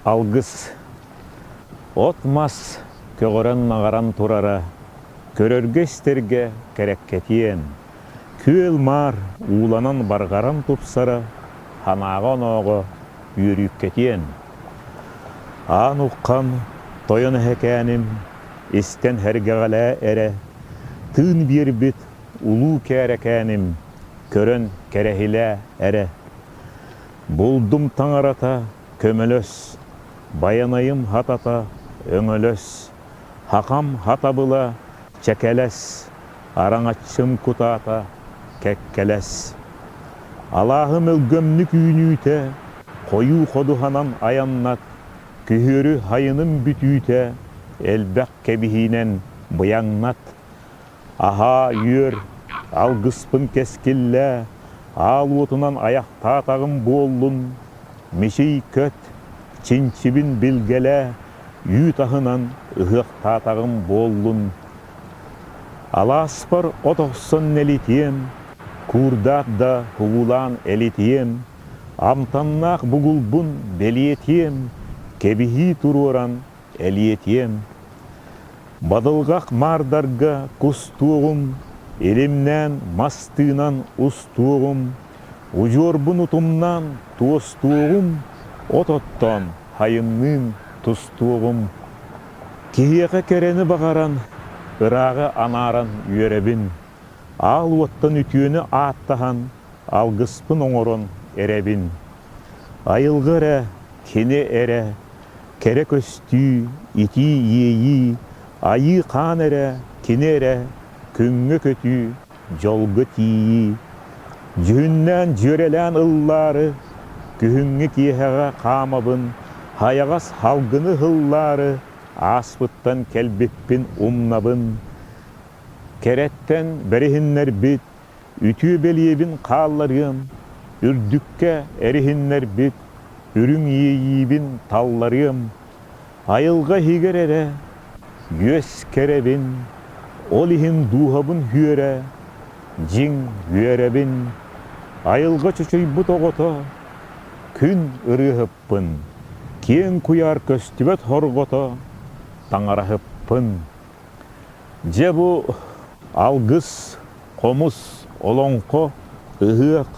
Алгыс От-мас көҕөрөн-наҕаран турара көрөргө-истэргэ кэрэккэтиэн, күөл-маар ууланан барҕаран тупсара санааҕа-онооҕо үөрүүккэтиэн. Аан Уххан тойон эһэкээним истэн һэргэҕэлээ эрэ, тыын биэрбит улуу кээрэкээним көрөн кэрэһилээ эрэ. Булдум таҥарата көмөлөс, Байанайым хатата өҥөлөс, Хахам хатабыла чэкэлэс, Араҥаччым кутаата кэккэлэс. Алааһым өлгөмнүк үүнүүтэ, Хойуу ходуһанан айаннат, Күһүөрү хайыным бүтүүтэ, Элбэх кэбиһиинэн быйаҥнат. Аһаа, үөр, алгыспын кэскиллээ, аал уотунан айахтаатаҕым буоллун, мичий көт, чинчибин билгэлээ, үүт аһынан ыһыахтаатаҕым буоллун. Алааспар от охсон нэлитиэм, куурдаат да угулаан элитиэм, амтаннаах бугулбун бэлиэтиэм, кэбиһии туруоран элиэтиэм. Бадылҕах маардарга кустуоҕум, илимнээн мас тыынан устуоҕум, удьуорбун утумнаан туостуоҕум, от оттоон хайынныын тустуоҕум. Киһиэхэ кэрэни баҕаран, ырааҕы анааран үөрэбин, аал уоттан үтүөнү ааттаһан, алгыспын оҥорон эрэбин. Айылҕа эрэ, кини эрэ Кэрэ көстүү, итии иэйии, айыы хаан эрэ, кини эрэ, күҥҥэ көтүү, дьолго тиийии. Дьүһүннээн дьүөрэлээн ыллаары, күһүҥҥү киэһэҕэ хаамабын, хайаҕас салгыны ыһыллаары, ааспыттан кэлбиппин умнабын. Кэрэттэн бэриһиннэрбит Үтүө бэлиэбин хаалларыам, үрдүккэ эриһиннэрбит үрүҥ иэйиибин талларыам, айылҕа иһигэр эрэ үөс кэрэбин, ол иһин дууһабын үөрэ, дьиҥ үөрэбин, айылҕа чочуйбут оҕото, күн ырыаһыппын, киэҥ куйаар көстүбэт хорҕото, таҥараһыппын. Дьэ бу алгыс, хомус, олоҥхо, ыһыах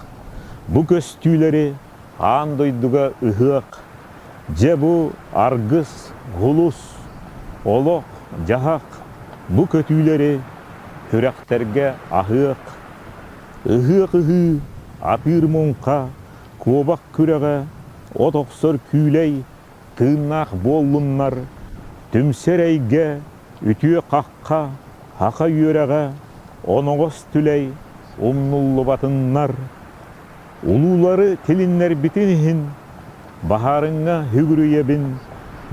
бу көстүүлэри аан дойдуга ыһыах, дьэ бу аргыс, һулус, олох, дьаһах бу көтүүлэри сүрэхтэргэ аһыах, ыһыах ыһыы, атыыр муҥха, куобах күрэҕэ, от охсор күүлэй тыыннаах буоллуннар, түмсэр эйгэ, үтүө хахха, хаха үөрэҕэ, оноҕос түлэй умнуллубатыннар. Улуулары тилиннэрбитин иһин, баһаарыҥҥа сүгүрүйэбин,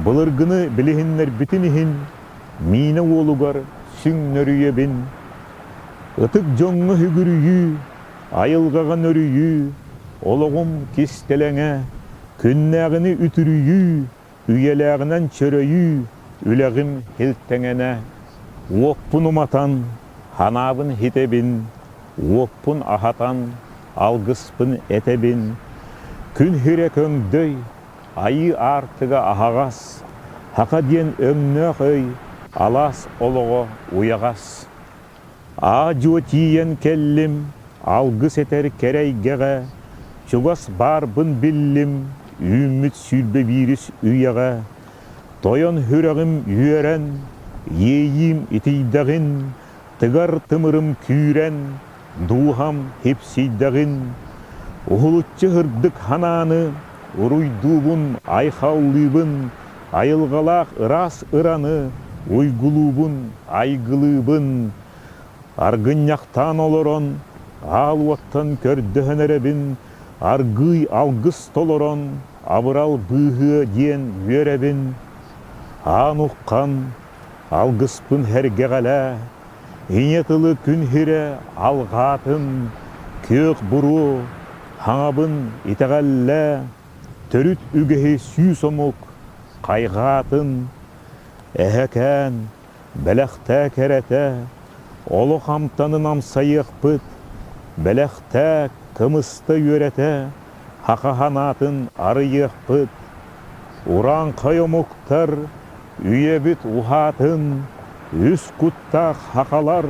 былыргыны билиһиннэрбитин иһин, миинэ уолугар сүҥнөрүйэбин. Ытык дьоҥҥо сүгүрүйүү, айылҕаҕа нөрүйүү, олоҕум кистэлэҥэ, Күннээҕини үтүрүйүү, үйэлээҕинэн чөрөйүү, үлэҕим илтэҥэнэ, уоппун уматан, ханаабын иһитэбин, уоппун аһатан, алгыспын этэбин, күн сирэ көҥдөй, айыы аартыга аһаҕас, саха диэн өҥнөөх өй, алаас олоҕо уйаҕас. Аа-дьуо тиийэн кэллим, алгыс этэр кэрэ эйгэҕэ, чугас баарбын биллим, үүммүт 21-ис үйэҕэ. Тойон сүрэҕим үөрэн, иэйиим итийдэҕин, тыгар тымырым күүрэн, дууһам хипсийдэҕин. Уһулуччу сырдык санааны уруйдуубун, айхаллыыбын, Айылҕалаах ыраас ыраны уйгулуубун, айгылыыбын, аргынньахтаан олорон, аал уоттан көрдөһөн эрэбин, аргыый алгыс толорон, абырал быыһыа диэн үөрэбин. Аан Уххан, алгыспын һэргэҕэлээ, ийэ тылы күн сирэ алҕаатын, күөх буруо, хаҥабын итэҕэллээ, Төрүт үгэһи 100 омук хайҕаатын, эһэкээн, бэлэхтээ кэрэтэ, олох амтанын амсайыахпыт, бэлэхтээ кымыста үөрэтэ, саха санаатын арыйыахпыт. Урааҥхай омуктар үйэбит уһаатын, үс куттаах хахалар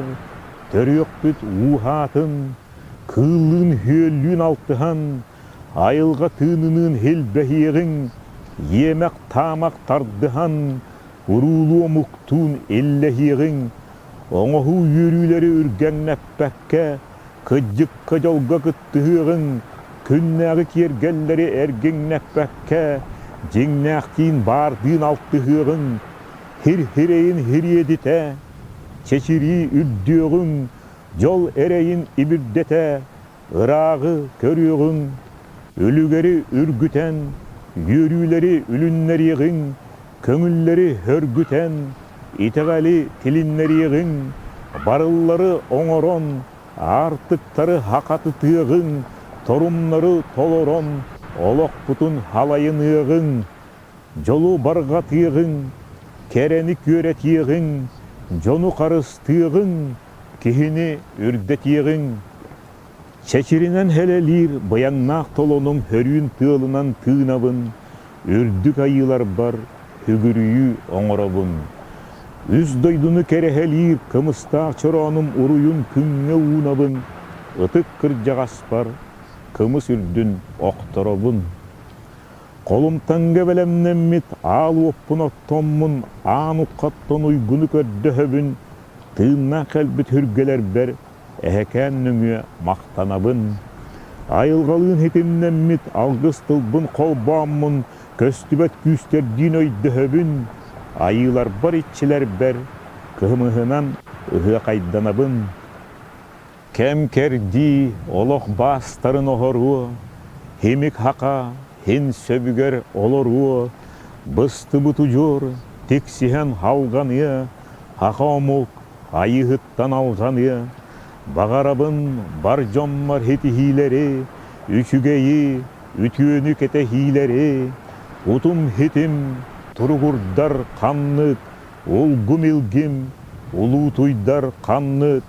төрүөхпүт ууһаатын, кыыллыын-үөллүүн алтыһан, айылҕа тыыныныын илбэһиэҕиҥ, иэмэх-таамах тардыһан, уруулуу омуктуун иллэһиэҕиҥ, оҥоһуу үөрүүлэри үргэҥнэппэккэ, кыдьыкка дьолго кыттыһыаҕыҥ, күннээҕи киэргэллэри эргиҥнэппэккэ, дьиҥнээхтиин баардыын алтыһыаҕыҥ, хир-хирэйин хириэдитэ, чэчирии үрдүөҕүҥ, дьол эрэйин ибирдэтэ, ырааҕы көрүөҕүҥ, үлүгэри үргүтэн, үөрүүлэри үлүннэриэҕиҥ, көҥүллэри хөргүтэн, итэҕэли тилиннэриэҕиҥ, барыллары оҥорон, аартыктары хахатытыаҕыҥ, торумнары толорон, олохпутун халайыныаҕыҥ, дьолу барҕатыаҕыҥ, кэрэни күөрэтиэҕиҥ, дьону харыстыаҕыҥ, киһини үрдэтиэҕиҥ. Чэчиринэн хэлэлиир быйаҥнаах толонум хөрүүн тыалынан тыынабын, үрдүк айыыларбар сүгүрүйүү оҥоробун. Үс дойдуну кэрэһэлиир кымыстаах чороонум уруйун күҥҥэ уунабын, ытык кырдьаҕаспар кымыс үрдүн охторобун. Холумтаҥҥа бэлэмнэммит аал уоппун оттоммун, аан уххаттан уйгуну көрдөһөбүн, тыыннаах кэлбит үргэлэрбэр эһэкээн нөҥүө махтанабын. Айылҕалыын ситимнэммит алгыс тылбын холбооммун, көстүбэт күүстэрдиин өйдөһөбүн, айыыларбар иччилэрбэр кыһымыһынан ыһыахайданабын. Кэм-кэрдии олох баастарын оһоруо, химик-хака хин сөбүгэр олоруо, быстыбыт удьуор тиксиһэн халҕаныа, хаха омук айыыһыттан алҕаныа, баҕарабын бар дьоммор ситиһиилэри, үчүгэйи, үтүөнү кэтэһиилэри, утум-хитим туругурдар ханнык, улгум-илгим улуутуйдар ханнык,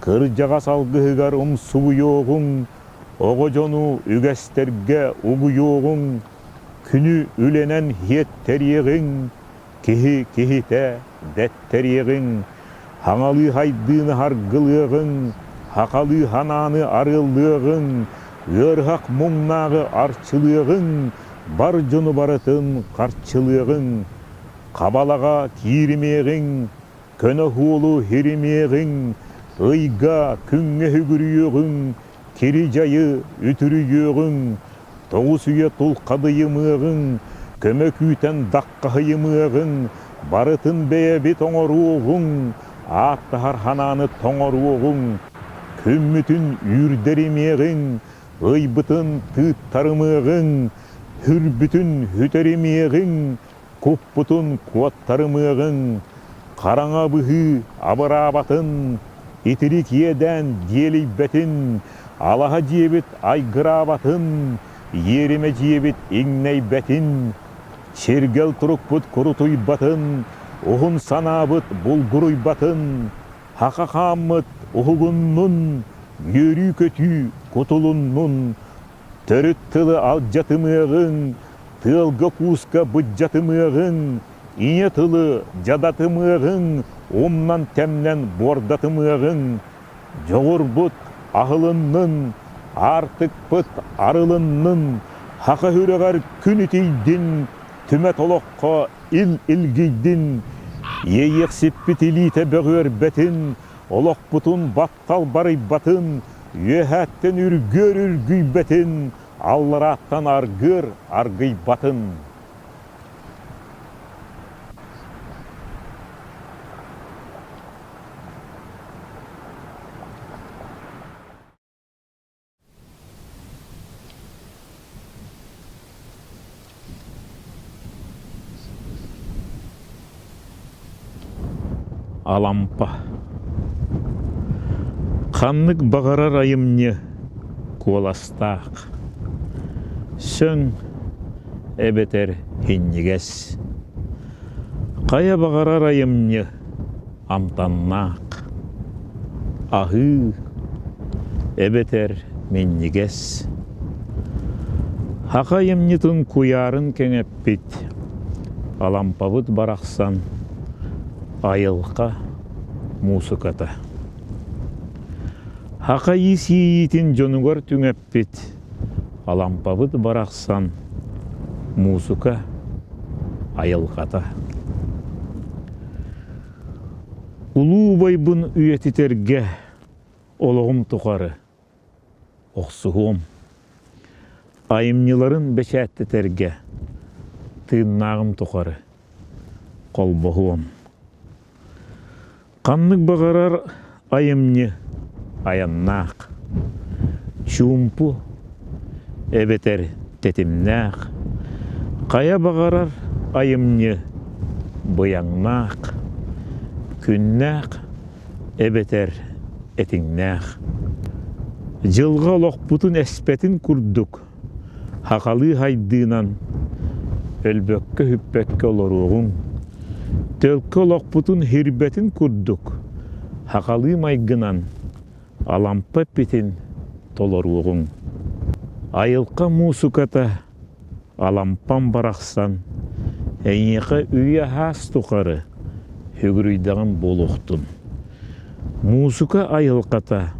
кырдьаҕас алгыһыгар умсугуйуоҕуҥ, оҕо дьону үгэстэргэ угуйуоҕуҥ, күнү үлэнэн иэттэриэҕиҥ, киһи киһитэ дэттэриэҕиҥ, хаҥалыы хайдыыны харгылыаҕыҥ, хахалыы ханааны арыаллыаҕыҥ, ыарыһах муҥнааҕы арчылыаҕыҥ, бар дьону барытын харчылыаҕыҥ, хабалаҕа кииримиэҕиҥ, көнө уолу иримиэҕиҥ, ыйга, күҥҥэ сүгүрүйүөҕүҥ, кири-дьайы үтүрүйүөҕүҥ, тоҕус үйэ тулхадыйымыаҕыҥ, көмө күүтэн даххаһыйымыаҕыҥ, барытын бэйэбит оҥоруоҕуҥ, ааттаһар ханааны тоҥоруоҕуҥ, күммүтүн үүрдэримиэҕиҥ, ыйбытын тыыттарымыаҕыҥ, хүрбүтүн сүтэримиэҕиҥ, куппутун куоттарымыаҕыҥ, хараҥа быһыы абыраабатын, итирик иэдээн диэлийбэтин, алаһа дьиэбит айгыраабатын, иэримэ дьиэбит иҥнэйбэтин, чиргэл турукпут курутуйбатын, уһун санаабыт булгуруйбатын, хаха хааммыт уһугуннун, үөрүү-көтүү кутулуннун, Төрүт тылы алдьатымыаҕыҥ, тыалга-кууска быдьатымыаҕыҥ, ийэ тылы дьадатымыаҕыҥ, умнан-тэмнэн буордатымыаҕыҥ. Дьоҕурбут аһылыннын, аартыкпыт арылыннын, Саха үрэҕэр күн итийдин, түмэт олоххо ил илгийдин, иэйиэхсиппит илиитэ бөҕүөрбэтин, олохпутун баттал барыйбатын, үөһээттэн үргүөр үргүйбэтин, алларааттан аргыар аргыйбатын. Алампа Ханнык баҕарар айымньы куоластаах, сөҥ эбэтэр синньигэс. Хайа баҕарар айымньы амтаннаах, аһыы эбэтэр минньигэс. Саха айымньытын куйаарын кэҥэппит. Алампабыт барахсан айылҕа муусуката. Саха иис иэйиитин дьонугар түҥэппит Алампабыт барахсан муусука айылҕата. Улуу убайбын үйэтитэргэ олоҕум тухары охсуһуом. Айымньыларын бэчээттэтэргэ тыыннааҕым тухары холбоһуом. Ханнык баҕарар айымньы айаннаах, чуумпу эбэтэр тэтимнээх, хайа баҕарар айымньы быйаҥнаах, күннээх эбэтэр этиҥнээх. Дьылҕа олохпутун эспэтин курдук Хахалыы хайдыынан өлбөккө-сүппэккэ олоруоҕуҥ, төлкө олохпутун һирбэтин курдук хахалыы майгынан Алампа эппитин толоруоҕуҥ. Айылҕа муусуката Алампам барахсан эйиэхэ үйэ-саас тухары сүгүрүйдэҕим буолуохтун. Муусука айылҕата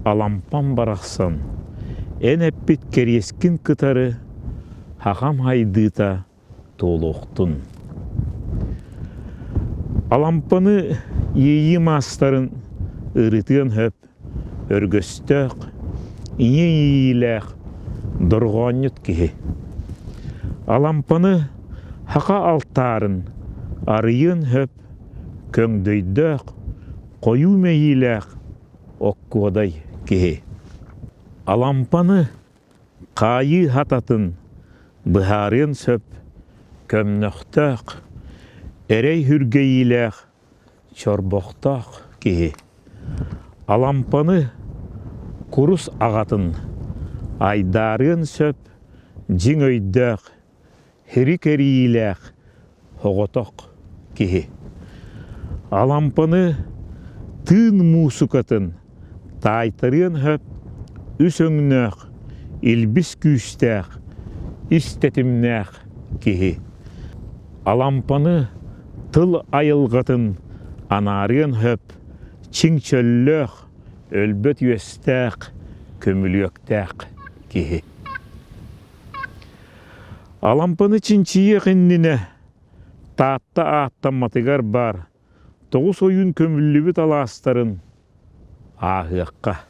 Алампам барахсан эн эппит кэриэскин кытары хахам хайдыыта туолуохтун. Алампаны иэйии маастарын ырытыан сөп өргөстөөх, ийэ иэйиилээх дорҕоонньут киһи. Алампаны саха алтаарын арыйыан сөп көҥдөйдөөх, хойуу мэйиилээх оккуодай киһи. Алампаны хаайыы хататын быһаарыан сөп көмнөхтөөх, эрэй үргэйиилээх чорбохтоох киһи. Алампаны курус аҕатын айдаарыан сөп дьиҥ өйдөөх, һири кэрийиилээх соҕотох киһи. Алампаны тыын муусукатын таайтарыан сөп үс өҥнөөх, илбис күүстээх, ис тэтимнээх киһи. Алампаны тыл айылҕатын анаарыан сөп чиҥ чөллөөх, өлбөт үөстээх, көмүлүөктээх киһи. Алампаны чинчийиэх иннинэ Таатта ааттамматыгар баар тоҕус ойуун көмүллүбүт алаастарын ааһыахха.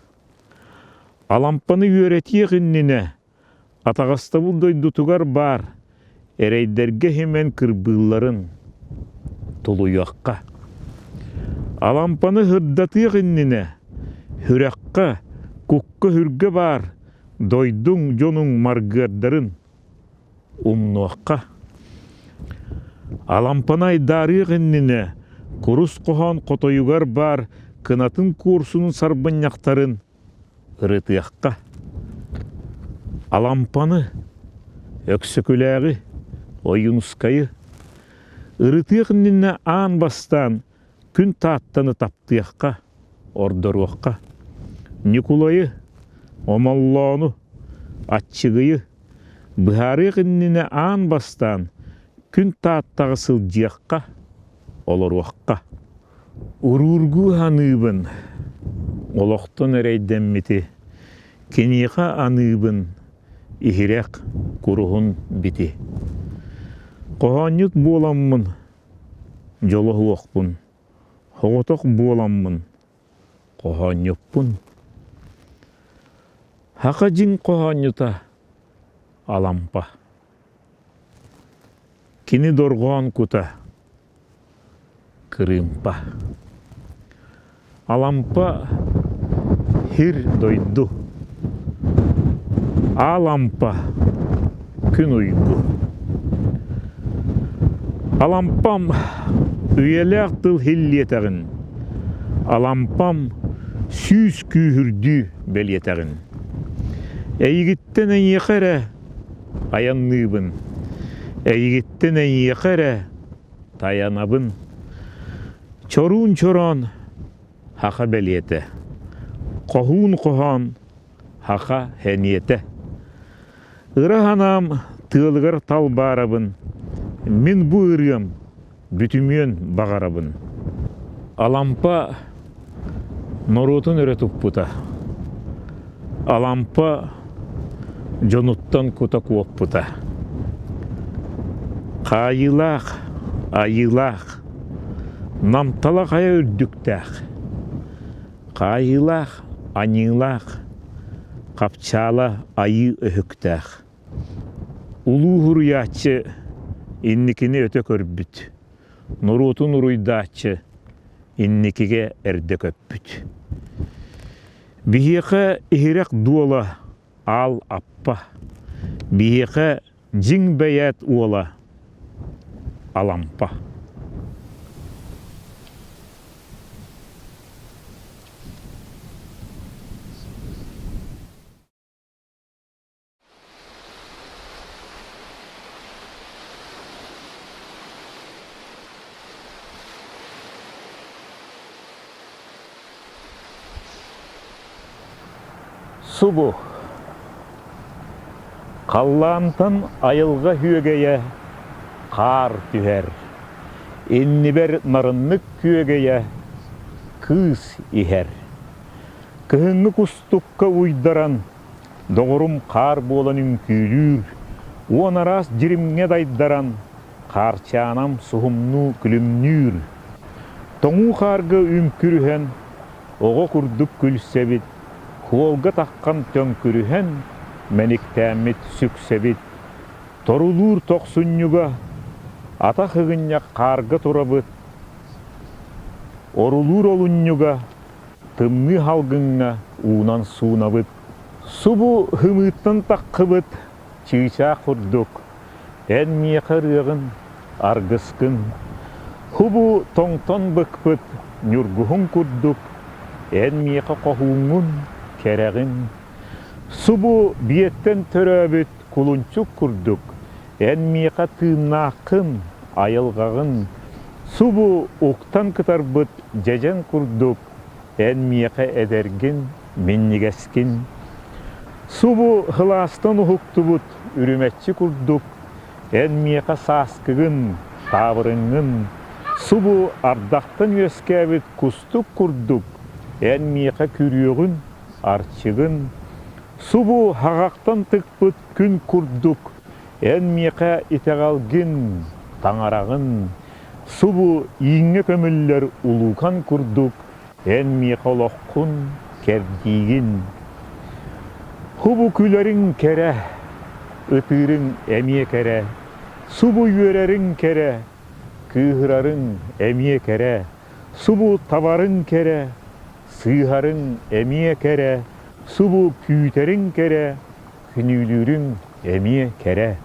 Алампаны үөрэтиэх иннинэ атаҕастабыл дойдутугар баар эрэйдэргэ иһимэн кырбыылларын тулуйуохха. Алампаны сырдатыах иннинэ сүрэххэ, кукка-сүргэ баар дойдуҥ дьонуҥ маргыардарын умнуохха. Алампаны айдаарыах иннинэ курус хоһоон хотойугар баар кынатын куорсунун сарбынньахтарын ырытыахха. Алампаны, Өксөкүлээҕи, Ойуунускайы ырытыах иннинэ аан бастаан күн Тааттаны таптыахха, ордоруохха. Ньукулайы, Омоллоону, Аччыгыйы быһаарыах иннинэ аан бастаан күн Тааттаҕа сылдьыахха, олоруохха. Уруургуу саныыбын, олохтон эрэйдэммити, киниэхэ аныыбын иһирэх куруһун бити. Хоһоонньут буоламмын дьолоһуохпун, соҕотох буоламмын хоһоонньуппун. Саха дьиҥ хоһоонньута Алампа. Кини дорҕоон кута Кырыымпа. Алампа сир дойду. Алампа күн уйгу. Алампам үйэлээх тыл һиллиэтэҕин, Алампам сүүс күүһүрдүү бэлиэтэҕин. Эйигиттэн эйиэхэ эрэ айанныыбын, Эйигиттэн эйиэхэ эрэ тайанабын. Чоруун чороон саха бэлиэтэ, хоһуун хоһоон саха сэниэтэ. Ыра санаам тыалыгар талбаарабын, Мин бу ырыам бүтүмүөн баҕарабын. Алампа норуотун өрө туппута. Алампа дьонуттан кута куоппута. Хаайыылаах, айыылаах, намтала хайа үрдүктээх, хаайыылаах, аньыылаах, хапчаала айыы өһүктээх. Улуу уһуруйааччы инникини өтө көрбүт, норуотун уруйдааччы инникигэ эрдэ көппүт. Биһиэхэ иһирэх дуола аал аппа, биһиэхэ дьиҥ бэйээт уола Алампа. Субу халлаантан айылҕа үөгэйэ хаар түһэр, иннибэр нарыннык күөгэйэ кыыс иһэр. Кыһыҥҥы кустукка уйдаран, доҕорум хаар буолан үҥкүүлүүр, 10 араас дьиримҥэ дайдаран, хаарчаанам суһумнуу күлүмнүүр. Тоҥуу хаарга үҥкүрүһэн, оҕо курдук күлсэбит, хуолга таххан төҥкүрүһэн, мэниктээммит сүксэбит. Торулуур тохсунньуга атах ыгынньах хаарга турабыт, орулуур олунньуга Тымныы салгыҥҥа уунан суунабыт, субу ымыыттан таххыбыт чыычаах курдук, эн миэхэ ырыаҕын, аргыскын. Хубу тоҥтон быкпыт ньургуһун курдук, эн миэхэ хоһууҥҥун, кэрэҕин. Субу биэттэн төрөөбүт кулунчук курдук, эн миэхэ тыыннааххын, айылҕаҕын. Субу уктан кытарбыт дьэдьэн курдук, эн миэхэ эдэргин, минньигэскин. Субу һылаастан уһуктубут үрүмэччи курдук, эн миэхэ сааскыгын, таабырыҥҥын. Субу ардахтан үөскээбит кустук курдук, эн миэхэ күрүөҕүн, арчыгын. Субу хаҕахтан тыкпыт күн курдук, эн миэхэ итэҕэлгин, таҥараҕын. Субу ииҥҥэ көмүллэр улуукан курдук, эн миэхэ олоххун кэрдиигин. Хубу күлэриҥ кэрэ, ытыырыҥ эмиэ кэрэ, субу үөрэриҥ кэрэ, кыыһырарыҥ эмиэ кэрэ, субу табарыҥ кэрэ, сыыһарыҥ эмиэ кэрэ, субу күүтэриҥ кэрэ, күнүүлүүрүҥ эмиэ кэрэ.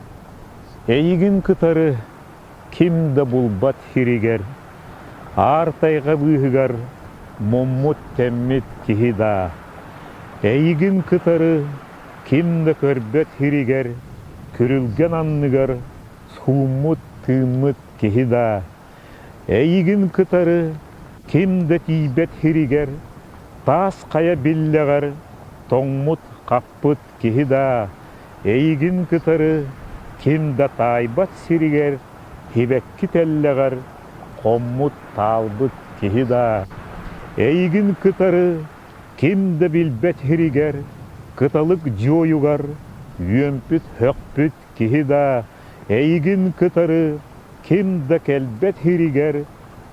Эйигин кытары ким да булбат сиригэр, аар тайҕа быыһыгар муммут-тэммит киһи даа. Эйигин кытары ким да көрбөт сиригэр, күрүлгэн анныгар сууммут-тыыммыт киһи даа. Эйигин кытары ким да тиийбэт сиригэр, таас хайа биллэҕэр тоҥмут-хаппыт киһи даа, эйигин кытары ким да таайбат сиригэр сибэкки тэллэҕэр хоммут-таалбыт киһи даа, эйигин кытары ким да билбэт сиригэр кыталык дьуойугар үөмпүт-һөхпүт киһи даа, эйигин кытары ким да кэлбэт сиригэр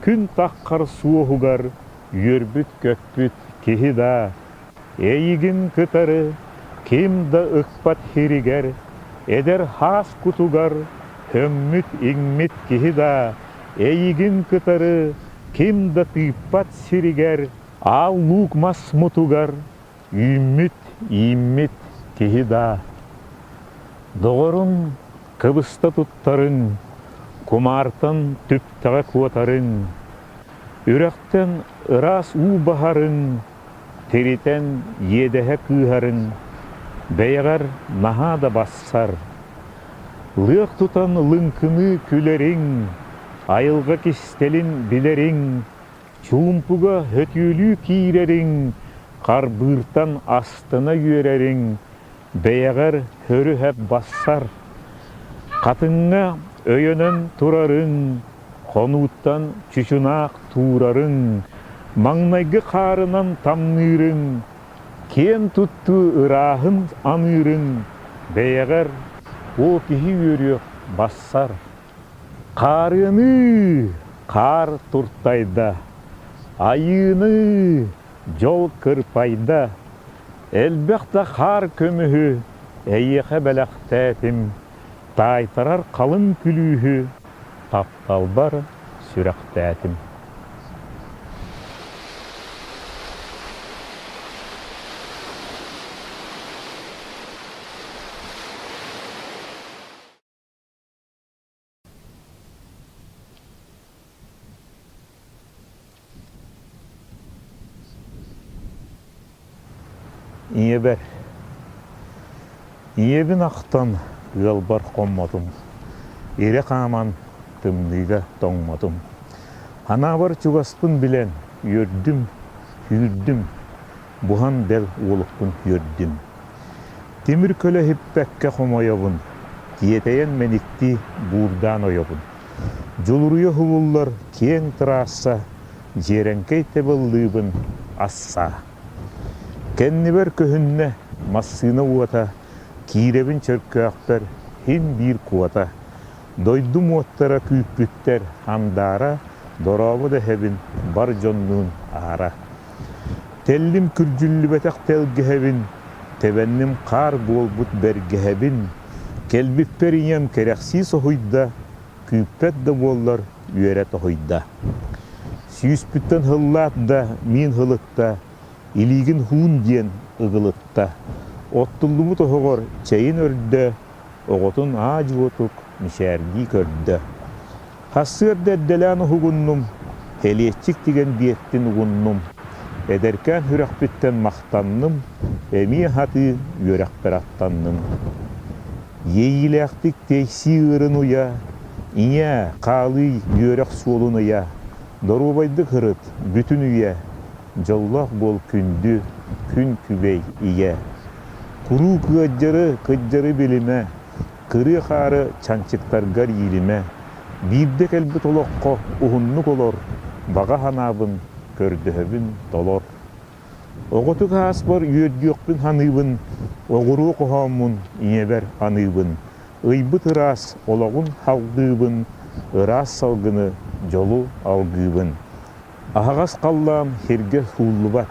күн таххар суоһугар үөрбүт-көппүт киһи даа, Эйигин кытары ким да ыкпат сиригэр, эдэр хаас кутугар хөҥмүт-иҥмит киһи да, эйигин кытары ким да тыыппат сиригэр, аал луук мас мутугар үүммүт-ииммит киһи да. Доҕорум кыбыста туттарыҥ, кумаартан түптэҕэ куотарыҥ, үрэхтэн ыраас уу баһарыҥ, Тиритэн иэдэһэ кыыһарыҥ, бэйэҕэр наһаа да бассар. Лыах тутан лыҥкыныы күлэриҥ, айылҕа кистэлин билэриҥ, чуумпуга хөтүөлүү киирэриҥ, харбыыртан астына үөрэриҥ, бэйэҕэр хөрү-һэп бассар. Хатыҥҥа өйөнөн турарыҥ, хонууттан чучунаах туурарыҥ, маҥнайгы хаарынан тамныырыҥ, киэн туттуу ырааһын аныырыҥ, бэйэҕэр оо киһи үөрүөх бассар. Хаарыаныы хаар туртайда, айыыны дьол кырпайда, элбэх да хаар көмүһү эйиэхэ бэлэхтээтим, таайтарар халыҥ күлүүһү тапталбар сүрэхтээтим. Ийэбэр Ийэбин ахтан ыалбар хоммотум, ирэ хааман тымныыга тоҥмотум. Анаабар чугаспын билэн үөрдүм, сүүрдүм, буһан бэл уолукпун үөрдүм. Тимир көлө иһиппэккэ хомойобун, тиэтэйэн мэниктии буурдаан ойобун. Дьулуруйа уһуллар киэҥ трасса, дьиэрэҥкэй тэбыллыыбын ассаа. Кэннибэр көһүннэ массыына уота, киирэбин чөркөөхпөр һин биир куота. Дойдум уоттара күүппүттэр андаара, дорообо дэһэбин бар дьоннуун аара. Тэллим күрдьүллүбэтэх тэлгэһэбин, тэбэнним хаар буолбут бэргэһэбин, кэлбиппэр ийэм кэрэхсии соһуйда, күүппэт да буоллар үөрэ тоһуйда. Сүүспүттэн һыллаат да миин һылытта, илиигин һуун диэн ыгылытта. Оттуллубут оһоҕор чэйин өрдө, оҕотун аа-дьуотук мичээрдии көрдө. Сарсыарда эрдэлээн уһугуннум, кэлиэччик тигэн биэртин угуннум, эдэркээн сүрэхпиттэн махтанным, эмиэ хатыы үөрэхпэр аттанным. Иэйиилээхтик тэйсии ыырын уйа, ийээ, хаалыы үөрэх суолун ыйа, доруобайдык ырыт бүтүн үйэ, дьоллоох буол күндү күн күбэй ийэ. Куруук ыаддьары, кыдьдьары билимэ, Кырыы хаары чанчыктаргар иилимэ, биирдэ кэлбит олоххо уһуннук олор, баҕа санаабын көрдөһөбүн толор. Оҕотук ааспар үөрдүөхпүн саныыбын, оҕуруо хоһооммун ийэбэр аныыбын, ыйбыт ыраас олоҕун халгыыбын, ыраас салгыны дьолу алгыыбын. Аһаҕас халлаан сиргэ сууллубат,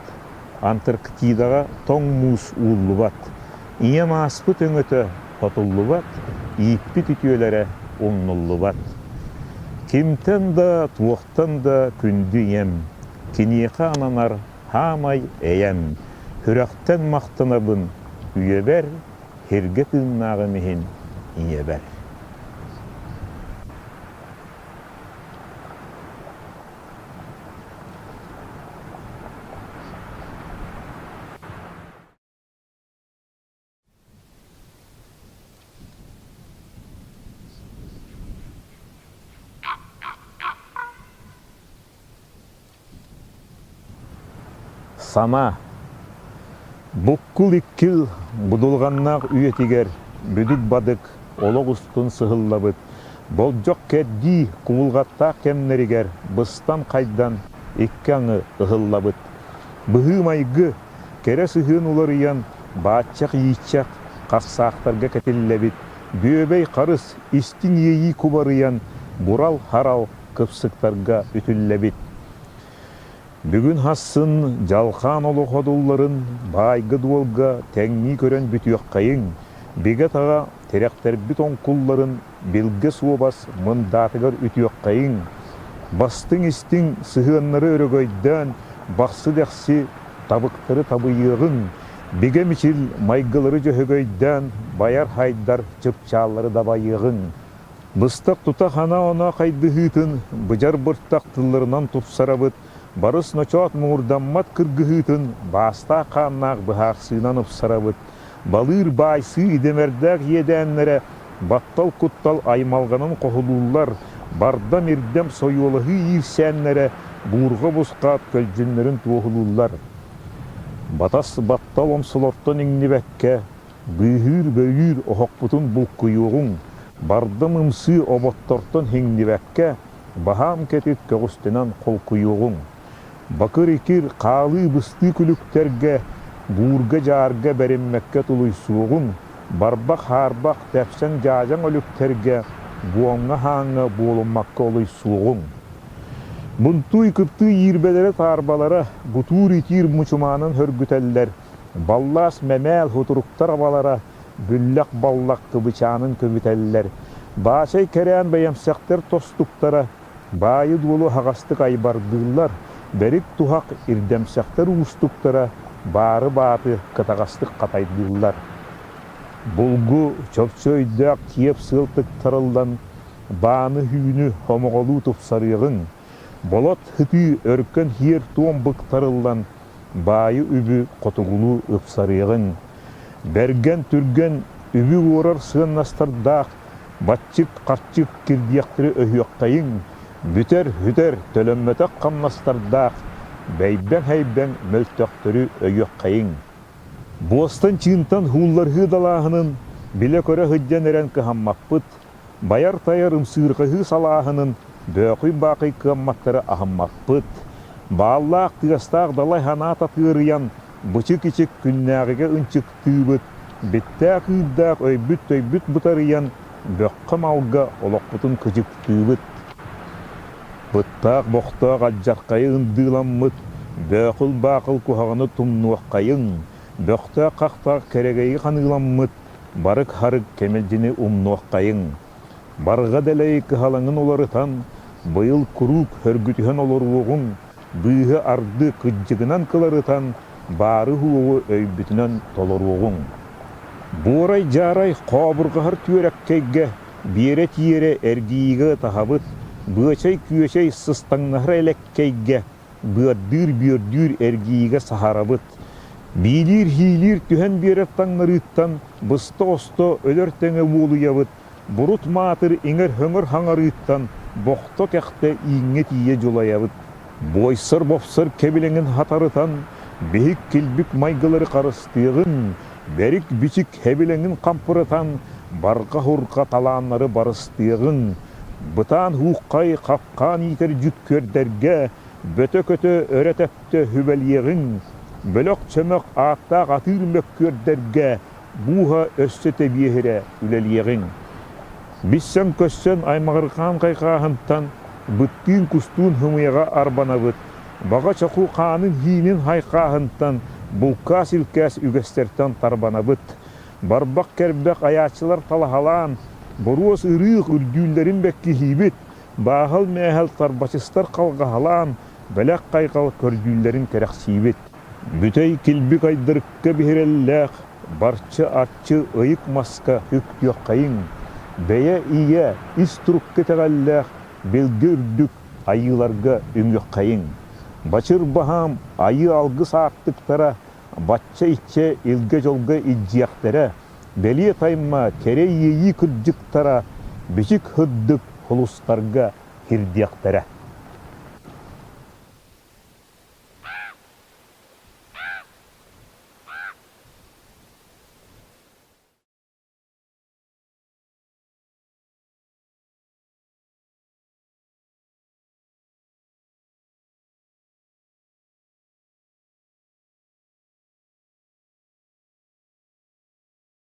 Антарктидаҕа тоҥ муус ууллубат, ийэм ааспыт өҥөтө хотуллубат, ииппит үтүөлэрэ умнуллубат. Кимтэн да, туохтан да күндү ийэм, киниэхэ ананар хаамай эйэм, сүрэхтэн махтанабын үйэбэр, сиргэ тыыннааҕым иһин ийэбэр. Сана Буккул иккил будулҕаннаах үйэтигэр бүдүк-бадык олох устун сыһыллабыт Болдьох кэрдии кубулҕаттаах кэмнэригэр быстан-хайдан икки аҥы ыһыллабыт. Быһыы-майгы, кэрэ сыһыан уларыйан, бааччах-ииччэх хахсаахтарга кэтиллэбит, бүөбэй харыс, истиҥ иэйии кубарыйан, бурал-харал кыпсыктарга үтүллэбит. Бүгүн хассын дьалхаан олох одулларын баайга-дуолга тэҥнии көрөн бүтүөххэйиҥ, бигэ-таҕа тирэхтэрбит оҥкулларын билгэ суобас мындаатыгар үтүөххэйиҥ, бастыҥ-истиҥ сыһыаннары өрөгөйдөөн бахсы-дэхси табыктары табыйыаҕыҥ, бигэ мичил майгылары дьөһөгөйдөөн байар-хайдар чыпчааллары дабайыаҕыҥ. Быстах тута хана-она хайдыһыытын быдьар быртах тылларынан тупсарабыт, барыс ночоот муҥурдаммат кыргыһыытын баастаах хааннаах быһаарсыынан ыпсарабыт, Балыыр баайсыы идэмэрдээх иэдээннэрэ баттал-куттал аймалҕанын хоһулууллар, бардам-ирдэм сойуолаһыы иирсээннэрэ буурҕа-бусхаат көлдьүннэрин туоһулууллар. Батас баттал омсолортон иҥнибэккэ, быыһыыр-бөйүүр оһохпутун булкуйуоҕуҥ. Бардам ымсыы оботтортон иҥнибэккэ, баһаам кэтит көҕүстэнэн холкуйуоҕуҥ. Бакыр-икир хаалыы-быстыы күлүктэргэ, буурга-дьаарга бэриммэккэ тулуйсуоҕуҥ, барбах-хаарбах тэпсэҥ-дьаадьаҥ өлүктэргэ, буомҥа-хааҥҥа буолуммакка олуйсуоҕуҥ. Бунтууй-кыптыы иирбэлэрэ-таарбалара бутуур-итиир мучумаанын хөргүтэллэр, баллаас мэмээл хутуруктар абалара бүллэх-баллах кыбычаанын көбүтэллэр, баачай кэрээн бэйэмсэхтэр тостуктара баайы-дуолу аһаҕастык айбардыыллар, бэрик-туһах ирдэмсэхтэр уустуктара баары-бааты кытаҕастык хатайдыыллар. Булгу чопчу өйдөөх киэп сыал тыктарыллан, бааны-хүүнү хомоҕолуу тупсарыаҕыҥ, болот һытыы өркөн һиэр-туом быктарыллан, баайы үбү хотугулуу ыпсарыаҕыҥ. Бэргэн түргэн үбү уорар сыаннастардаах баччык-харчык кирдиэхтэри өһүөххэйиҥ, бүтэр-бүтэр төлөммөтөх хамнастардаах бэйбэҥ-һэйбэҥ мөлтөхтөрү өйүөххэйиҥ. Буостан-чыынтан һуулларһыы далааһынын билэ-көрө сылдьан эрэн кыһаммаппыт, Байар-тайар ымсыырҕаһыы салааһынын бөөхүй-баахый кыамматтары аһыммаппыт. Бааллаах тыастаах далай санаа татыарыйан, бычык-ичик күннээҕигэ ынчыктыыбыт, биттээх-ыырдаах өйбүт-төйбүт бытарыйан, бөххө-малга олохпутун кыдьыктыыбыт. Быттаах-бохтоох алдьархайы ындыыламмыт, бөөхүл-баахыл куһаҕаны тумнуоххайыҥ, бөхтөөх-хахтаах кэрэгэйи ханыыламмыт, Барык-харык кэмэлдьини умнуоххайыҥ, барҕа дэлэй кыһалаҥын уларытан, быйыл куруук хөргүтүһэн олоруоҕуҥ, быыһы-арды кыдьыгынан кыларытан, баары-суоҕу өйбүтүнэн толоруоҕуҥ. Буорай-дьаарай хообурҕаһар түөрэккэйгэ биэрэ-тиэрэ эргийиигэ ытаһабыт, быачай-күөчэй сыстаҥнаһар элэккэйгэ быардыыр-бүөрдүүр эргийиигэ саһарабыт, биилиир-һиилиир түһэн биэрэр таҥнарыыттан быста-осто өлөр тэҥэ уолуйабыт, бурут-маатыр иҥэр-хөҥөр хаҥарыыттан бохто-кэхтэ ииҥҥэ тиийэ дьулайабыт. Буойсар-бопсор кэбилэҥин хатарытан, биһик-килбик майгылары харыстыаҕыҥ, бэрик-бичик хэбилэҥин хампырытан, барҕа-һурҕа талааннары барыстыаҕыҥ, бытаан һууххай хапкаан иитэр дьүккүөрдэргэ бөтө-көтө өрө тэптэ сүбэлиэҕиҥ, бөлөх-чөмөх ааттаах атыыр мөккүөрдэргэ бууһа өссө тэбиэһирэ үлэлиэҕиҥ. Билсэн-көссөн аймаҕырҕаан хайҕааһынтан быттыын-кустуун һымыйаҕа арбанабыт, баҕа чоху хаанын-һиинин хайхааһынтан булкаас-илкээс үгэстэртэн тарбанабыт. Барбах-кэрбэх айааччылар талаһалаан, боруос ырыых үрдүүллэрин бэккиһиибит, бааһал-мээһэл тарбачыстар халҕаһалаан, бэлэх-хайҕал көрдүүллэрин кэрэхсиибит. Бүтэй килбик айдарыкка биһирэллээх, барча-арчы ыйык маска үктүөххэйиҥ, бэйэ-ийэ ис турукка итэҕэллээх билгэ үрдүк айыыларга үҥүөххэйиҥ. Бачыр баһаам айыы алгыс аартыктара бачча-иччэ илгэ-дьолго илдьиэхтэрэ, бэлиэ тайма кэрэ иэйии кырдьыктара бичик һырдык холустарга кирдиэхтэрэ.